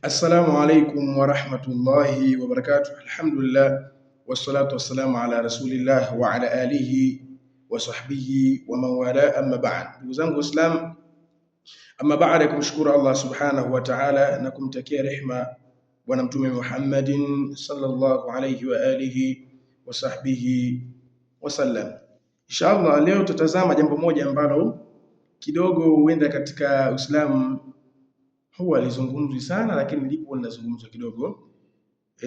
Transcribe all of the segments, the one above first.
Assalamu alaikum warahmatullahi wabarakatuh. Alhamdulillah wassalatu wassalamu ala rasulillah wa ala alihi wa sahbihi wa man wala, amma ba'd. Ndugu zangu Waislamu, amma baada ya kumshukuru Allah subhanahu wa ta'ala na kumtakia rehma Bwana Mtume Muhammadin sallallahu alayhi wa alihi wa sahbihi wasallam. Inshallah leo tutazama jambo moja ambalo kidogo huenda katika Uislamu huwa alizungumzwi sana, lakini lipo linazungumzwa kidogo.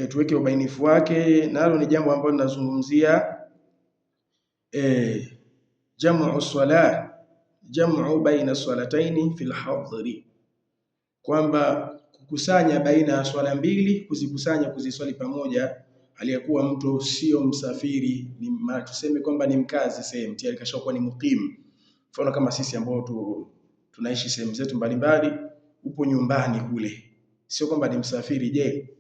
Tuweke ubainifu wake, nalo ni jambo ambalo linazungumzia jamu swala, jamu baina swalataini fil hadhri, kwamba kukusanya baina ya swala mbili, kuzikusanya kuziswali pamoja, aliyekuwa mtu sio msafiri, ni tuseme kwamba ni mkazi sehemu tayari kashakuwa ni mukim. Mfano kama sisi ambao tunaishi sehemu zetu mbalimbali, upo nyumbani kule, sio kwamba ni msafiri. Je,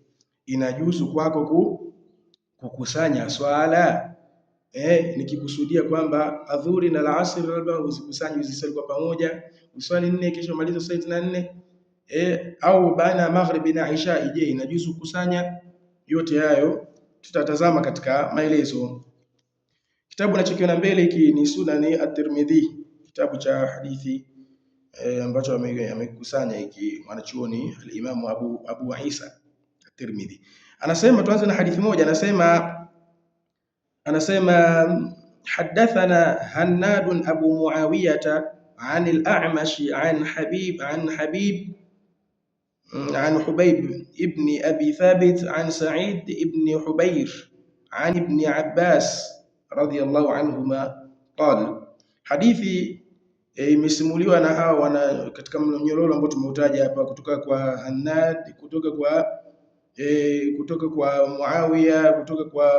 inajuzu kwako kukusanya swala? Nikikusudia kwamba adhuhuri na alasiri labda uzikusanye uziswali kwa pamoja, uswali nne kisha umalize swali tena nne, au baina ya maghribi na isha. Je, inajuzu kukusanya? Yote hayo tutatazama katika maelezo. Kitabu nachokiona mbele hiki ni Sunani at-Tirmidhi, kitabu cha hadithi ambacho amekusanya hiki mwanachuoni al-Imamu Abu Isa at-Tirmidhi. Anasema, tuanze na hadithi moja, anasema hadathana Hannad Abu Muawiyah an al-A'mash an Habib an Hubayb ibn Abi Thabit an Sa'id ibn Hubayr an Ibn Abbas radhiyallahu anhuma qala. Hadithi imesimuliwa na hawa wana katika mnyororo ambao tumeutaja hapa, kutoka kwa Hannad, kutoka kwa Muawiya, kutoka kwa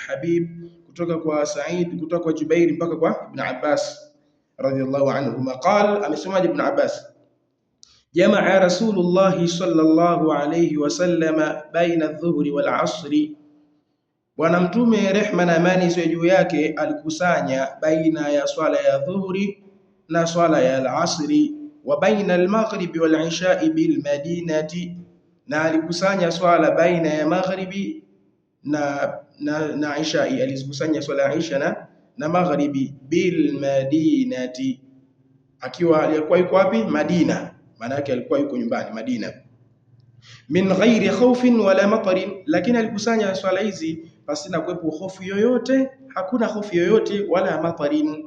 Habib, kutoka kwa Said, kutoka kwa Jubair mpaka kwa Ibn Abbas radhiyallahu anhuma qala. Amesemaje Ibn Abbas? Jamaa Rasulullah sallallahu alayhi wasallam baina adh-dhuhri wal asri, Bwana Mtume rehma na amani ziwe juu yake alikusanya baina ya swala ya dhuhuri na swala ya al-asri, wa baina al-maghribi wal ishai bil madinati, na alikusanya swala baina ya maghribi na ishai, alizikusanya swala ya isha na maghribi bil madinati, akiwa alikuwa yuko wapi? Madina, maana yake alikuwa yuko nyumbani Madina. Min ghairi khawfin wala matarin, lakini alikusanya swala hizi pasina kuwepo hofu yoyote, hakuna hofu yoyote, wala matarin,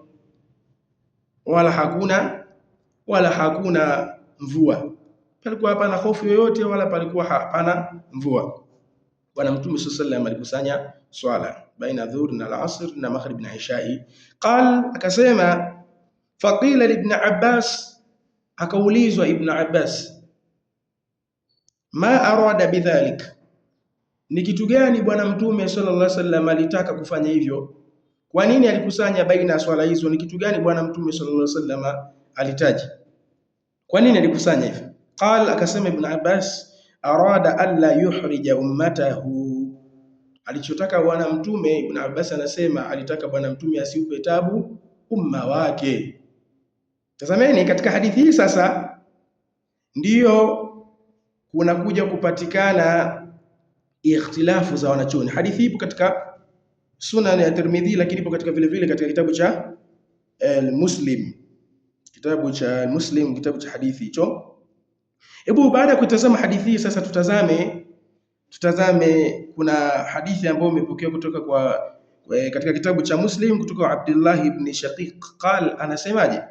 wala hakuna mvua. Palikuwa hapana hofu yoyote, wala palikuwa hapana mvua. Bwana Mtume sallallahu alayhi wasallam alikusanya swala baina dhuhur na al-asr na maghrib na ishai. Qal, akasema faqila li Ibn Abbas, akaulizwa Ibn Abbas, ma arada bidhalik, ni kitu gani Bwana Mtume sallallahu alaihi wasallam alitaka kufanya hivyo? Kwa nini alikusanya baina ya swala hizo? Ni kitu gani Bwana Mtume sallallahu alaihi wasallam alitaji? Kwa nini alikusanya hivyo? Qal, akasema Ibn Abbas, arada alla yuhrija ummatahu, alichotaka Bwana Mtume. Ibn Abbas anasema alitaka Bwana Mtume asiupe tabu umma wake. Tazameni katika hadithi hii sasa, ndiyo kunakuja kupatikana ikhtilafu za wanachuoni. Hadithi ipo katika Sunan ya Tirmidhi, lakini ipo katika vile vile katika kitabu cha Muslim, kitabu cha Muslim, kitabu cha hadithi hicho. Hebu baada ya kutazama hadithi hii sasa tutazame kuna hadithi ambayo imepokewa kutoka kwa katika kitabu cha Muslim kutoka kwa Abdullah ibn Shaqiq qal, anasemaje?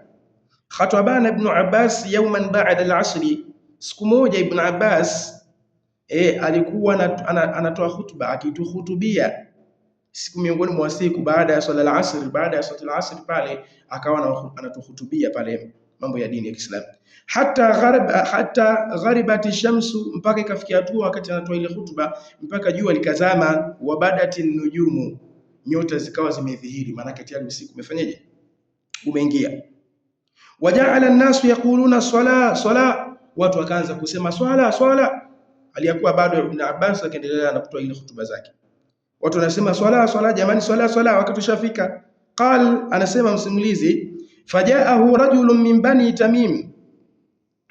Khatabana Ibn Abbas yawman ba'da al-asri, siku moja Ibn Abbas alikuwa anatoa hutuba akituhutubia siku miongoni mwa siku baada ya swala al-asr, baada ya swala al-asr pale akawa anatuhutubia pale mambo ya dini ya Kiislamu, hatta gharibati shamsu, mpaka ikafikia hatua wakati anatoa ile hutuba mpaka jua likazama, wabadati nujumu, nyota zikawa zimedhihiri, maana tayari usiku umefanyaje, umeingia. Wajaala an-nasu yaquluna swala swala, watu wakaanza kusema swala swala, aliyakuwa bado Ibn Abbas akaendelea na kutoa ile hutuba zake. Watu wanasema swala swala, jamani, swala swala, wakati ushafika. Qal, anasema msimulizi, fajaahu rajulun min bani Tamim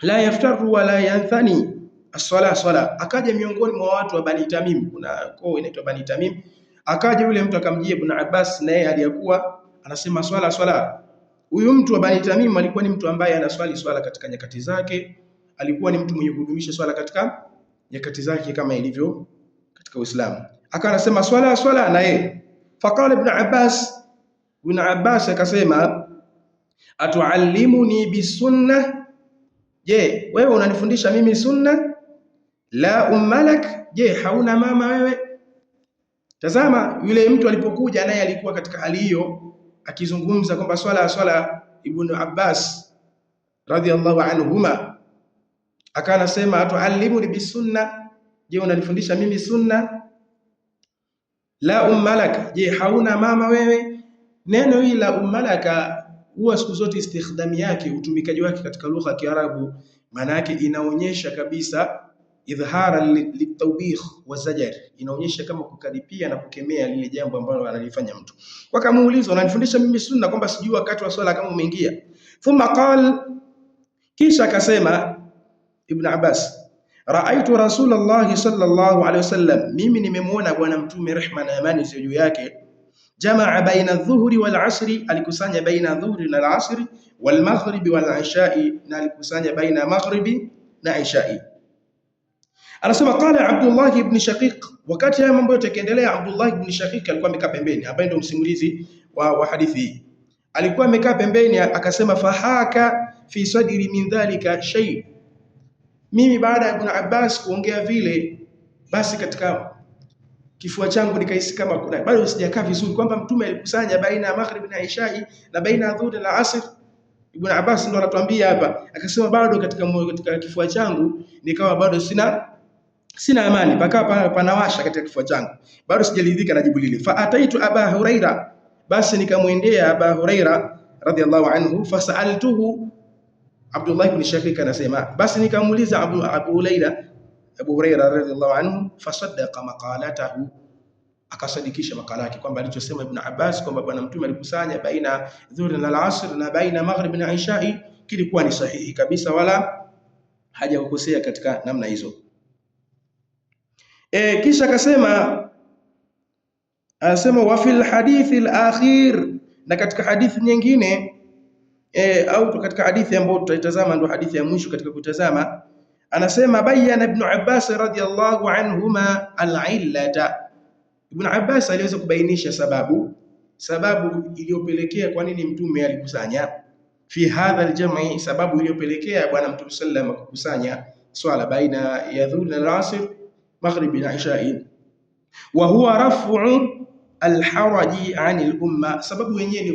la yaftaru wala yanthani. As-sala swala. Akaja miongoni mwa watu wa Bani Tamim, kuna koo inaitwa Bani Tamim. Akaja yule mtu akamjia Ibn Abbas, na yeye aliyakuwa anasema swala swala. Huyu mtu wa Bani Tamim alikuwa ni mtu ambaye anaswali swala katika nyakati zake, alikuwa ni mtu mwenye kudumisha swala katika nyakati zake kama ilivyo katika Uislamu. Akawa anasema swala swala na yeye. Faqala Ibn Abbas, Ibn Abbas akasema atuallimuni bisunna, je, wewe unanifundisha mimi sunna? La ummalak, je, hauna mama wewe? Tazama yule mtu alipokuja naye alikuwa katika hali hiyo akizungumza kwamba swala swala. Ibn Abbas radhiallahu anhuma akawa anasema atuallimuni bisunna, je, unanifundisha mimi sunna? La ummalak, je, hauna mama wewe? Neno hili la ummalaka huwa siku zote istikhdami yake, utumikaji wake katika lugha ya Kiarabu, maana yake inaonyesha kabisa idhhara litawbikh wa zajar, inaonyesha kama kukaripia na kukemea lile jambo ambalo analifanya mtu. Wakamuuliza, unanifundisha mimi sunna kwamba sijui wakati wa swala kama umeingia? Thumma qal, kisha akasema Ibn Abbas, raaitu Rasulullah sallallahu alaihi wasallam, mimi nimemuona Bwana Mtume rehma na amani ziwe juu yake, jamaa baina dhuhri wal asri, alikusanya baina dhuhri na al-asri, wal maghribi wal ishai, na alikusanya baina maghribi na ishai. Anasema qala Abdullah ibn Shaqiq, wakati haya mambo yote yakiendelea, Abdullah ibn Shaqiq alikuwa amekaa pembeni, ambaye ndio msimulizi wa hadithi hii. Alikuwa amekaa pembeni akasema, fahaka fi sadri min dhalika shay, mimi baada ya Ibn Abbas kuongea vile, basi katika kifua changu nikahisi kama kuna bado sijakaa vizuri, kwamba mtume alikusanya baina ya maghrib na ishai na baina ya dhuhuri na asr. Ibn Abbas ndo anatuambia hapa, akasema bado katika kifua changu nikawa bado sina amani, pakawa panawasha katika kifua changu, bado sijaridhika na jibu lile. Fa ataitu Aba Huraira, basi nikamwendea Aba Huraira radhiallahu anhu, fasaltuhu. Abdullah ibn Shaqiq anasema basi nikamuuliza Abu Huraira, Abu Huraira radhiallahu anhu, fasaddaqa maqalatahu, akasadikisha makala yake kwamba alichosema Ibn Abbas kwamba bwana mtume alikusanya baina dhuhri na al-asr na baina maghrib na ishai kilikuwa ni sahihi kabisa, wala hajakosea katika namna hizo. Kisha akasema, anasema wa fil hadithi al-akhir, na katika hadithi nyingine au katika hadithi ambayo tutaitazama ndio hadithi ya mwisho katika kutazama, anasema bayyana Ibn Abbas radhiyallahu anhuma al-illata. Ibn Abbas aliweza kubainisha sababu iliyopelekea kwa nini mtume alikusanya fi hadha al-jam'i, sababu iliyopelekea bwana mtume sallam kukusanya swala baina ya dhuhri na al-asr, maghribi na ishai, wa huwa raf'u al-haraji 'anil umma, sababu yenyewe ni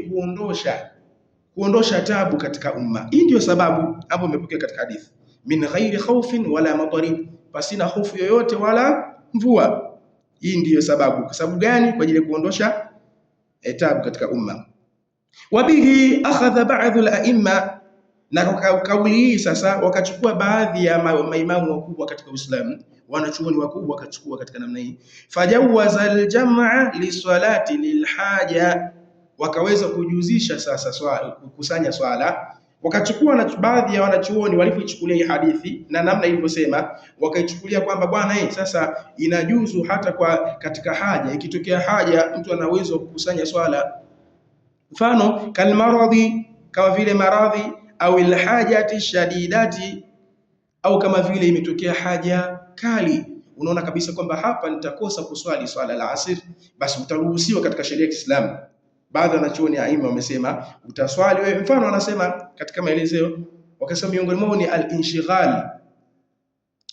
kuondosha tabu katika umma. Hii ndio sababu hapo imepokea katika hadithi, min ghairi khawfin wala matarin, pasina hofu yoyote wala mvua. Hii ndiyo sababu. Kwa sababu gani? Kwa ajili ya kuondosha tabu katika umma. Wabihi akhadha ba'dhu al-a'imma, na kwa kauli hii sasa wakachukua baadhi ya maimamu wakubwa katika Uislamu, wanachuoni wakubwa wakachukua katika namna hii, fajawaza al-jam'a lisalati lilhaja, wakaweza kujuzisha sasa swala, kukusanya swala. Wakachukua na baadhi ya wanachuoni walipoichukulia hii hadithi na namna ilivyosema, wakaichukulia kwamba bwana, sasa inajuzu hata kwa katika haja, ikitokea haja mtu ana uwezo wa kukusanya swala, mfano kalmaradhi, kama vile maradhi, au ilhajati shadidati, au kama vile imetokea haja kali, unaona kabisa kwamba hapa nitakosa kuswali swala la asr, basi utaruhusiwa katika sheria ya Kiislamu. Baadhi ya wanachuoni aima wamesema utaswali wewe. Mfano anasema katika maelezeo, wakasema miongoni mwao ni al-inshighal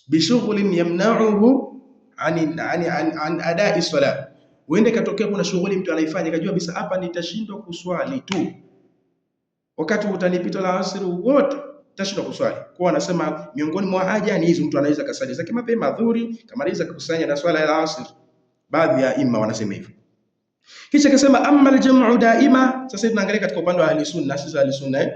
bi shughlin yamna'uhu an ada'i salat. Uende katokea kuna shughuli mtu anaifanya kajua kabisa hapa nitashindwa kuswali tu, wakati utanipita la asri wote nitashindwa kuswali. Kwa anasema miongoni mwa haja ni hizo, mtu anaweza kasali zake mapema dhuhuri, kamaliza kukusanya na swala ya asri. Baadhi ya imma wanasema hivyo. Kisha akasema amma aljamu daima. Sasa tunaangalia katika upande wa ahli sunna, sisi ahli sunna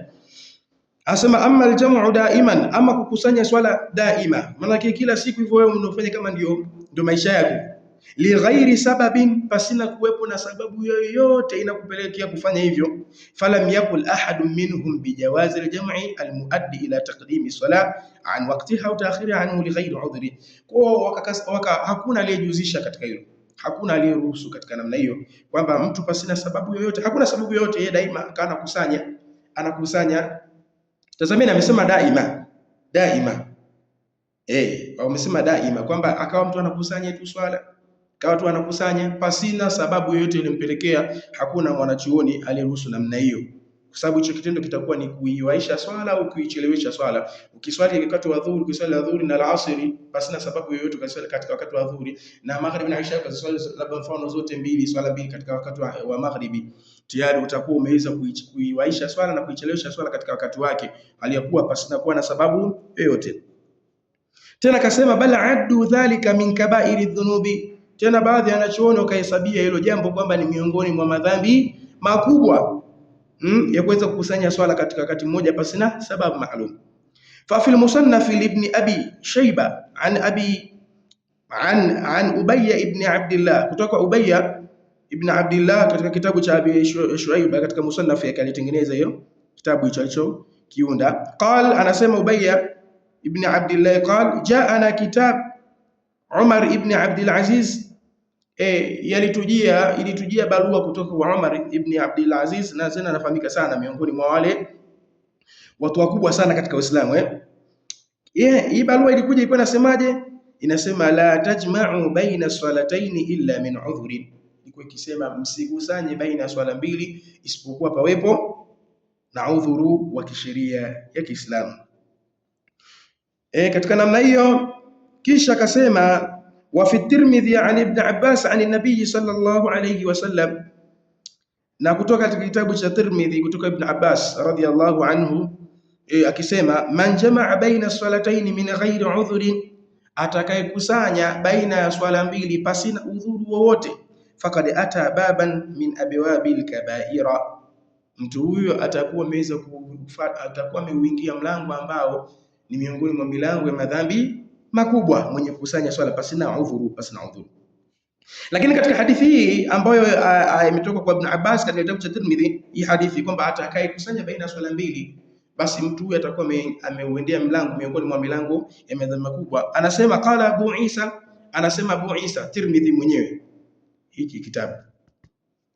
Anasema amma aljamu daiman, ama kukusanya swala daima, maana kila siku hivyo wewe unafanya kama ndio maisha yako. Lighairi sababin, pasina kuwepo na sababu yoyote inakupelekea kufanya hivyo. Falam yakul ahadun minhum bijawazi aljam'i almuaddi ila taqdimi salah an waqtiha au ta'khiriha anhu lighairi udhri. Kwa hakuna aliyejuzisha katika hilo, hakuna aliyeruhusu katika namna hiyo, kwamba mtu pasina sababu yoyote, hakuna sababu yoyote, yeye daima akawa anakusanya anakusanya. Tazameni, amesema daima daima, wamesema daima kwamba akawa mtu anakusanya tu swala, kawa tu anakusanya pasina sababu yoyote iliyompelekea. Hakuna mwanachuoni aliyeruhusu namna hiyo, kwa sababu hicho kitendo kitakuwa ni kuiwaisha swala au kuichelewesha swala. Ukiswali wakati wa dhuhuri, ukiswali dhuhuri na alasiri pasina sababu yoyote, ukaswali katika wakati wa dhuhuri na magharibi na isha, ukaswali labda mfano zote mbili, swala mbili katika wakati wa magharibi, tayari utakuwa umeweza kuiwaisha swala na kuichelewesha swala katika wakati wake, aliyakuwa pasina kuwa na sababu yoyote. Tena kasema bal addu dhalika min kabairi dhunubi. Tena baadhi wanachuoni wakahesabia hilo jambo kwamba ni miongoni mwa madhambi makubwa ya kuweza kukusanya swala katika wakati mmoja pasina sababu maalum. Fa fil musannaf ibn Abi Shayba an abi an Ubayya ibn Abdillah, kutoka Ubayya ibn Abdillah katika kitabu cha Abi Shuayba katika musannaf yake alitengeneza hiyo kitabu hicho hicho kiunda. Qal, anasema Ubayya ibn Abdillah qal jaana kitab Umar ibn Abdul Aziz, ilitujia barua kutoka kwa Umar ibn Abdul Aziz, na zena anafahamika sana miongoni mwa wale watu wakubwa sana katika Uislamu. Hii barua ilikuja, ilikuwa inasemaje? Inasema la tajma'u baina salataini illa min udhrin, ilikuwa ikisema msikusanye baina ya swala mbili isipokuwa pawepo na udhuru wa kisheria ya Kiislamu. Katika namna hiyo kisha akasema wa fi Tirmidhi an Ibn Abbas an nabii sallallahu alayhi wasallam, na kutoka katika kitabu cha Tirmidhi kutoka Ibn Abbas radhiyallahu anhu akisema man jamaa baina salataini min ghairi udhurin, atakayekusanya baina ya swala mbili pasina udhuru wowote, faqad ata baban min abwabil kabaira, mtu huyo atakuwa ameweza atakuwa ameuingia mlango ambao ni miongoni mwa milango ya madhambi makubwa, mwenye kukusanya swala pasina udhuru, pasina udhuru. Lakini katika hadithi hii ambayo imetoka kwa Ibn Abbas katika kitabu cha Tirmidhi, hii hadithi kwamba atakayekusanya baina ya swala mbili basi mtu huyu atakuwa ameuendea mlango miongoni mwa milango ya madhambi makubwa. Anasema qala Abu Isa, anasema Abu Isa Tirmidhi mwenyewe hiki kitabu,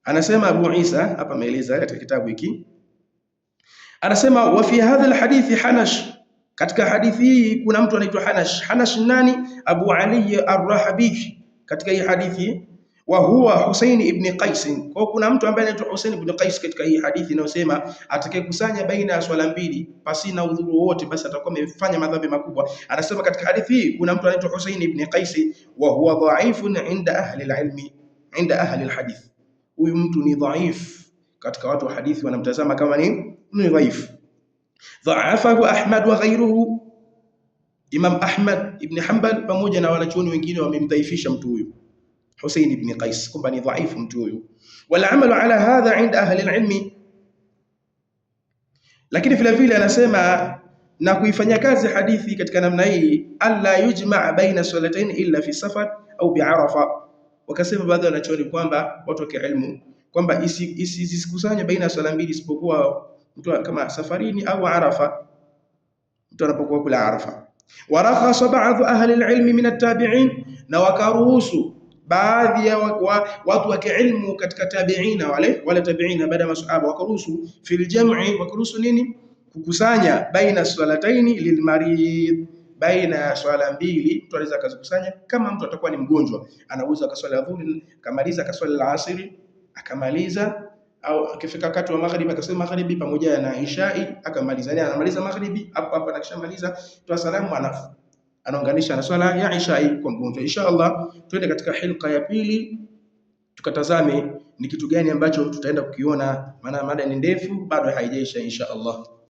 anasema Abu Isa hapa ameeleza katika kitabu hiki, anasema wa fi hadha alhadithi Hanash, katika hadithi hii kuna mtu anaitwa Hanash. Hanash nani? Abu Ali ar-Rahabi katika hii hadithi, wa huwa Husain ibn Qais. Kwa kuna mtu ambaye anaitwa Husain ibn Qais katika hii hadithi inayosema atakayekusanya baina ya swala mbili pasina udhuru wowote, basi atakuwa amefanya madhambi makubwa. Anasema katika hadithi hii kuna mtu anaitwa Husain ibn Qais, wa huwa dhaifun inda ahli al-ilmi, inda ahli al-hadith. Huyu mtu ni dhaif katika watu wa hadithi, wanamtazama kama ni dhaif. Dhaafahu Ahmad wa ghayruhu, Imam Ahmad ibn Hanbal pamoja na wanachuoni wengine wamemdhaifisha mtu huyu Husain ibn Qais kwamba ni dhaifu mtu huyu. Wal amalu ala hadha inda ahli alilmi, lakini vile vile anasema na kuifanyia kazi hadithi katika namna hii, alla yujma baina salatain illa fi safar au bi Arafa. Wakasema baadhi ya wanachuoni kwamba watu wa kiilmu kwamba isikusanywe baina ya swala mbili isipokuwa mtu kama safarini au Arafa, mtu anapokuwa kula Arafa. Warakhasa baadhi ahli alilmi min at-tabi'in, na wakaruhusu baadhi ya watu wa kiilmu katika tabi'ina, wale tabi'ina baada ya masahaba wakaruhusu fil jam'i, wakaruhusu nini? Kukusanya baina salataini lilmarid, baina ya swala mbili mtu anaweza akazikusanya. Kama mtu atakuwa ni mgonjwa, anaweza akaswali adhuhuri akamaliza, akaswali alasiri akamaliza, au akifika wakati wa magharibi akaswali magharibi pamoja na ishai akamaliza, yani anamaliza magharibi hapo hapo, akishamaliza toa salamu anaunganisha na swala ya ishai kwa mgonjwa. Insha Allah twende katika hilqa ya pili tukatazame ni kitu gani ambacho tutaenda kukiona, maana mada ni ndefu bado haijaisha insha Allah.